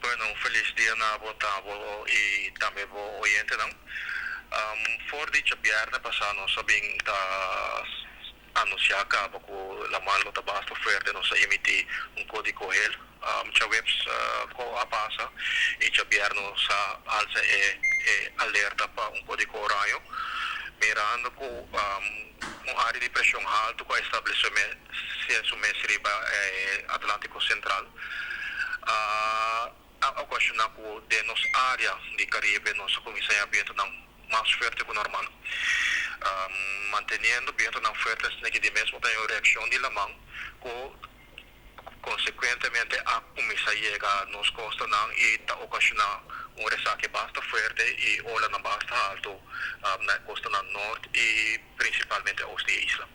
Bueno, un felis dia na bo tabo i tambe bo oyentenan. For di djabièrnè pasá nos a bin ta anunsiá kaba ku laman lo ta basta fuerte. Nos a emití un kódigo hel djaweps ku a pasa i djabièrnè nos a alsa e alerta pa un kódigo oraño mirando ku un área di preshon haltu ku a establesé su mes riba e Atlántiko Sentral a okashoná ku den nos área di Karibe nos a kuminsá haña bientunan mas fuerte ku normal. Manteniendo bientunan fuerte asina ki di mes bo ta haña un reakshon di laman ku konsekuentemente a kuminsá yega nos kostanan i ta okashoná un resake basta fuerte i olanan basta haltu na e kostanan nort i prinsipalmente oost di e isla.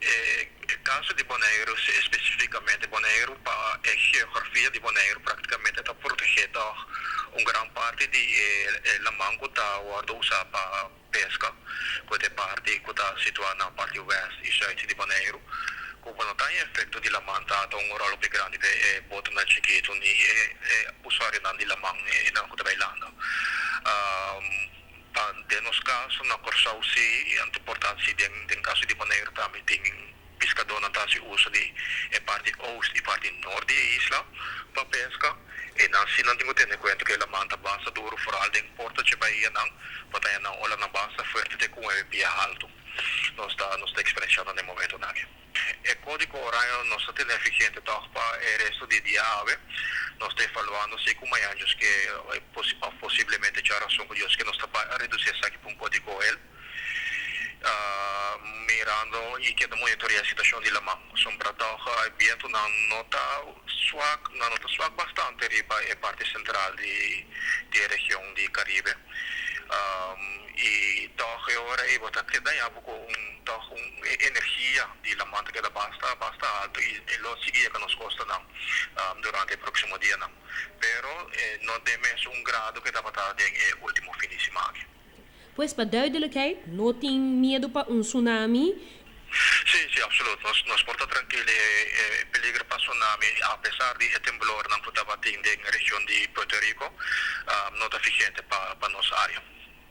E kaso di Boneiru, spesifikamente Boneiru, pa e geografia di Boneiru praktikamente ta protegé tòg un gran parti di e laman ku ta wòrdu usá pa peska, ku ta e parti ku ta situá na parti wèst i sùit di Boneiru, ku bo no ta haña efekto di laman ta ta un ròl hopi grandi pa e botonan chikitu ni e usuarionan di laman, e nan ku ta bai landa. Pa den nos kaso na Kòrsou sí i anto por ta si den den kaso di Boneiru tambe tin piskadónan ta hasi uso di e parti oost i parti nort di e isla pa peska. E nan sí nan tin ku tene kuenta ku e laman ta basta duru foral den Porto dje bahianan pa ta haña nan olanan basta fuerte te ku nuebe pia haltu. Nos ta nos ta eksperenshando na e momentunan aki. E kódigo oraño nos ta tene vigente tòg pa e resto di dia awe. Nos ta evaluando si ku mañan Dios ke òf posiblemente djarason ku Dios ke nos ta bai a redusí esaki pa un kódigo hel. Mirando i keda monitoreá e situashon di laman. Pasobra tòg e bientunan no ta swak, nan no ta swak bastante riba e parti sentral di e region di Karibe. I tòg e ora ei bo ta keda ya bo ku un tòg un energia di laman ta keda basta basta alto i e lo sigui yega nos kostanan durante e próksimo dianan. Pero e no den mes un grado ku e tabata den e último fin di siman aki. Pues pa duidelijkheid, no tin miedu pa un tsunami. Sí, sí, absoluut. Nos nos por ta trankil e e peligro pa tsunami a pesar di e temblornan ku tabatin den region di Puerto Rico no ta vigente pa pa nos área.